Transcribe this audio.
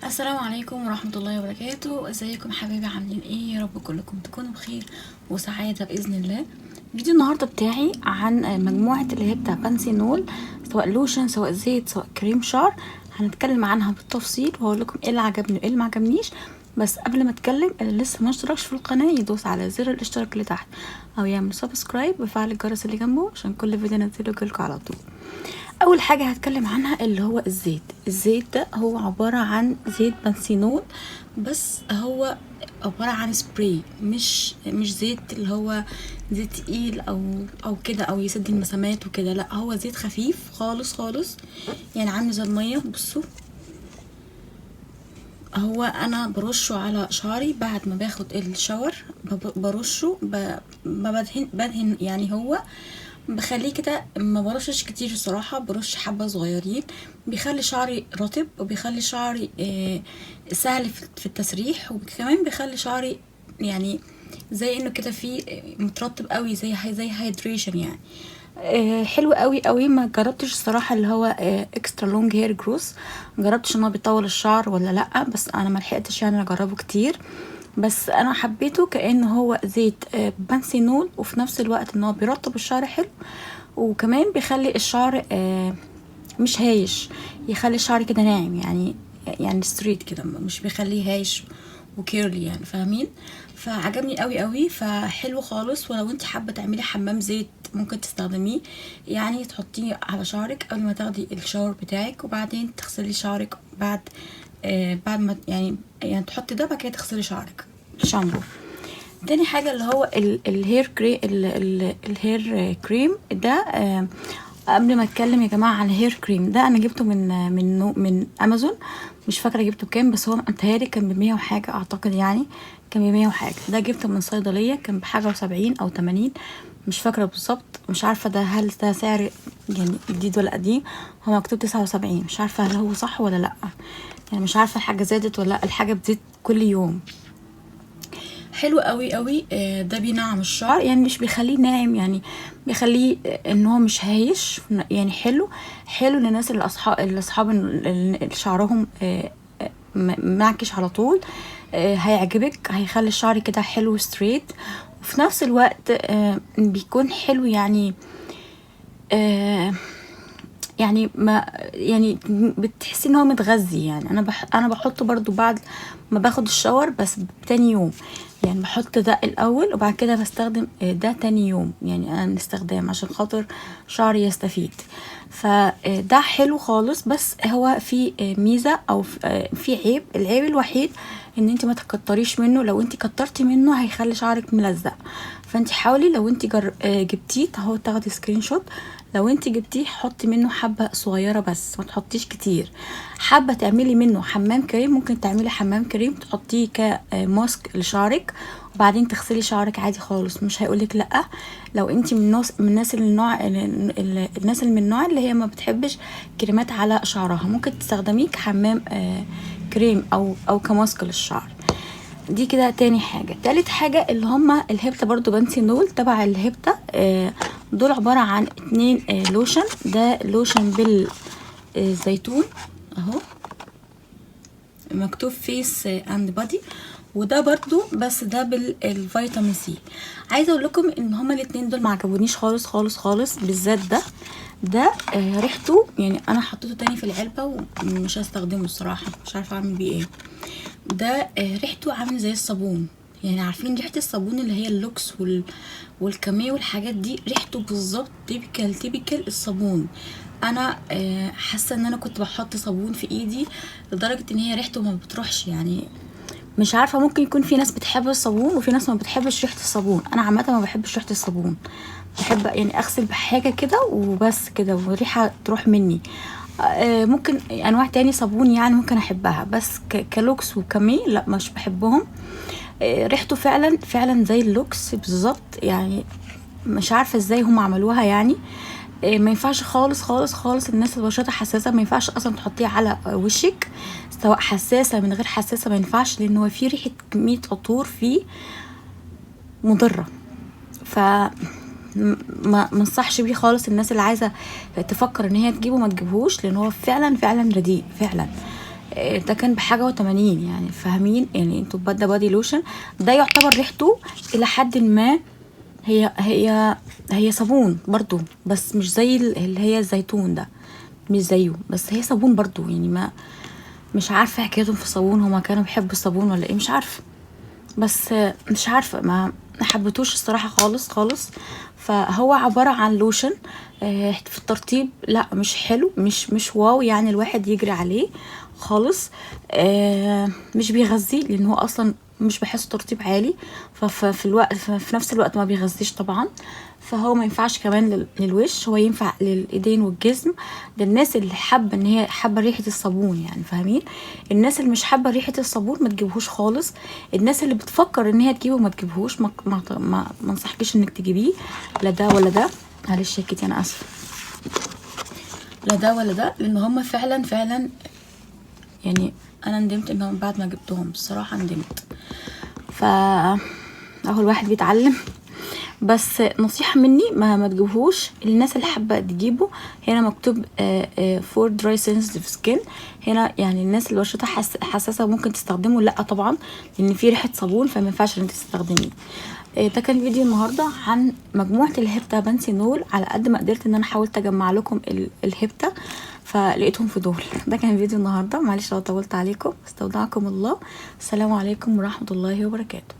السلام عليكم ورحمة الله وبركاته. ازيكم حبايبي؟ عاملين ايه؟ يا رب كلكم تكونوا بخير وسعادة بإذن الله. الفيديو النهاردة بتاعي عن مجموعة اللي هي بتاع بانثينول، سواء لوشن سواء زيت سواء كريم شعر، هنتكلم عنها بالتفصيل وهقول لكم ايه اللي عجبني وايه اللي ما عجبنيش. بس قبل ما اتكلم، اللي لسه ما اشتركش في القناة يدوس على زر الاشتراك اللي تحت او يعمل subscribe ويفعل الجرس اللي جنبه عشان كل فيديو انزله يجيلكوا على طول. اول حاجة هتكلم عنها اللي هو الزيت. الزيت ده هو عبارة عن زيت بنسينول، بس هو عبارة عن سبراي، مش زيت اللي هو زيت تقيل او كده او يسد المسامات وكده، لا هو زيت خفيف خالص خالص، يعني عامل زي المية. بصوا، هو انا برشه على شعري بعد ما باخد ال shower، برشه، بدهن بدهن، يعني هو بخليه كده، ما برشش كتير الصراحة، برش حبة صغيرين، بيخلي شعري رطب وبيخلي شعري سهل في التسريح، وكمان بيخلي شعري يعني زي انه كده فيه مترطب قوي، زي hydration يعني. حلو قوي قوي. ما جربتش الصراحة اللي هو extra long hair growth، ما جربتش ان هو بيطول الشعر ولا لا، بس انا ما لحقتش يعني اجربه كتير، بس انا حبيته كانه هو زيت بانسينول، وفي نفس الوقت ان هو بيرطب الشعر حلو، وكمان بيخلي الشعر مش هايش، يخلي الشعر كده ناعم، يعني straight كده، مش بيخليه هايش و curly يعني، فاهمين؟ فعجبني قوي قوي، فحلو خالص. ولو انت حابة تعملي حمام زيت ممكن تستخدميه، يعني تحطيه على شعرك قبل ما تاخدي ال shower بتاعك، وبعدين تغسلي شعرك بعد ما يعني تحطي ده، بعد كده تغسلي شعرك شامبو. تاني حاجة اللي هو ال hair crea ال hair cream ده. قبل ما اتكلم يا جماعة عن ال hair cream ده، انا جبته من امازون، مش فاكره جبته بكام، بس هو متهيألي كان ب100 وحاجه اعتقد، يعني كان ب100 وحاجه. ده جبته من صيدلية، كان بحاجة وسبعين او 80، مش فاكره بالظبط، مش عارفه ده هل ده سعر يعني جديد ولا قديم. هو مكتوب 79، مش عارفه هل هو صح ولا لا، يعني مش عارفه الحاجة زادت ولا لا، الحاجة بتزيد كل يوم. حلو قوي قوي. ده بينعم الشعر، يعني مش بيخليه ناعم، يعني بيخليه ان هو مش هايش، يعني حلو حلو للناس اللي اصحاب اللي شعرهم منعكش على طول. هيعجبك، هيخلي الشعر كده حلو straight، وفي نفس الوقت بيكون حلو، يعني يعني ما يعني بتحسي ان هو متغذي. يعني انا بحطه برضو بعد ما باخد ال shower، بس تاني يوم، يعني بحط ده الاول وبعد كده بستخدم ده تاني يوم، يعني انا من استخدام عشان خاطر شعري يستفيد. فده حلو خالص، بس هو في ميزة او في عيب. العيب الوحيد ان انت ما تكتريش منه، لو انت كترتي منه هيخلي شعرك ملزق. فانت حاولي لو انت جبتيه اهو، تاخدي screenshot، لو انت جبتيه حطي منه حبه صغيرة بس، ما تحطيش كتير. حابة تعملي منه حمام كريم، ممكن تعملي حمام كريم تحطيه ك mask لشعرك، وبعدين تغسلي شعرك عادي خالص، مش هيقولك لا. لو انت من الناس اللي النوع الناس اللي من النوع اللي هي ما بتحبش كريمات على شعرها، ممكن تستخدميه كحمام كريم او ك mask للشعر. دي كده تاني حاجة. تالت حاجة اللي هما الهبتا، برضو بنسينول تبع الهبتا. دول عبارة عن 2 لوشن. ده لوشن بالزيتون اهو، مكتوب face and body، وده برضو بس ده بال vitamin C. عايزه اقول لكم ان هما الاتنين دول ما عجبونيش خالص خالص خالص، بالذات ده ريحته، يعني انا حطيته تاني في العلبة ومش هستخدمه الصراحة، مش عارفه اعمل بيه ايه. ده ريحته عامل زي الصابون، يعني عارفين ريحه الصابون اللي هي اللوكس والكامي والحاجات دي، ريحته بالظبط typical typical الصابون. انا حاسه ان انا كنت بحط صابون في ايدي لدرجة ان هي ريحته ما بتروحش، يعني مش عارفه، ممكن يكون في ناس بتحب الصابون وفي ناس ما بتحبش ريحه الصابون. انا عامة ما بحبش ريحه الصابون، بحب يعني اغسل بحاجة كده وبس كده والريحه تروح مني. ممكن انواع تاني صابون يعني ممكن احبها، بس كلوكس وكامي لا مش بحبهم. ريحته فعلا فعلا زي اللوكس بالظبط، يعني مش عارفه ازاي هم عملوها. يعني ما ينفعش خالص خالص خالص الناس اللي بشرتها حساسة، ما ينفعش اصلا تحطيه على وشك، سواء حساسة من غير حساسة ما ينفعش، لان هو فيه ريحه كمية عطور فيه مضرة. ف ما منصحش بيه خالص. الناس اللي عايزه تفكر ان هي تجيبه ما تجيبهوش، لان هو فعلا فعلا رديء فعلا. ده كان بحاجة و80 يعني، فاهمين يعني انتوا؟ ده body lotion، ده يعتبر ريحته الى حد ما هي صابون برضو، بس مش زي اللي هي الزيتون ده، مش زيه، بس هي صابون برضو يعني. ما مش عارفه حكايتهم في الصابون، هما كانوا بيحبوا الصابون ولا ايه مش عارفه، بس مش عارفه، ما حبيتوش الصراحة خالص خالص. فهو عبارة عن لوشن، في الترطيب لا مش حلو، مش wow يعني الواحد يجري عليه خالص. مش بيغذي، لان هو اصلا مش بحسه ترطيب عالي، ففي الوقت في نفس الوقت ما بيغذيش طبعا. فهو ما ينفعش كمان للوش، هو ينفع للايدين والجسم، للناس اللي حابة ان هي حابة ريحه الصابون يعني، فاهمين؟ الناس اللي مش حابة ريحه الصابون ما تجيبهوش خالص، الناس اللي بتفكر ان هي تجيبه ما تجيبهوش، ما انصحكيش انك تجيبيه، لا ده ولا ده. معلش يا كيتي انا اسفه، لا ده ولا ده، لان هما فعلا فعلا يعني انا ندمت انهم بعد ما جبتهم الصراحة ندمت. ف اهو الواحد بيتعلم، بس نصيحة مني ما تجيبهوش. الناس اللي حابة تجيبه، هنا مكتوب for dry sensitive skin، هنا يعني الناس اللي بشرتها حساسة ممكن تستخدمه، لا طبعا لان في ريحه صابون فما ينفعش ان انت تستخدميه. ده كان فيديو النهارده عن مجموعة الهبتا بانثينول، على قد ما قدرت ان انا حاولت اجمع لكم الهبتا فلقيتهم في دول. ده كان فيديو النهارده، معلش لو طولت عليكم، استودعكم الله، السلام عليكم ورحمة الله وبركاته.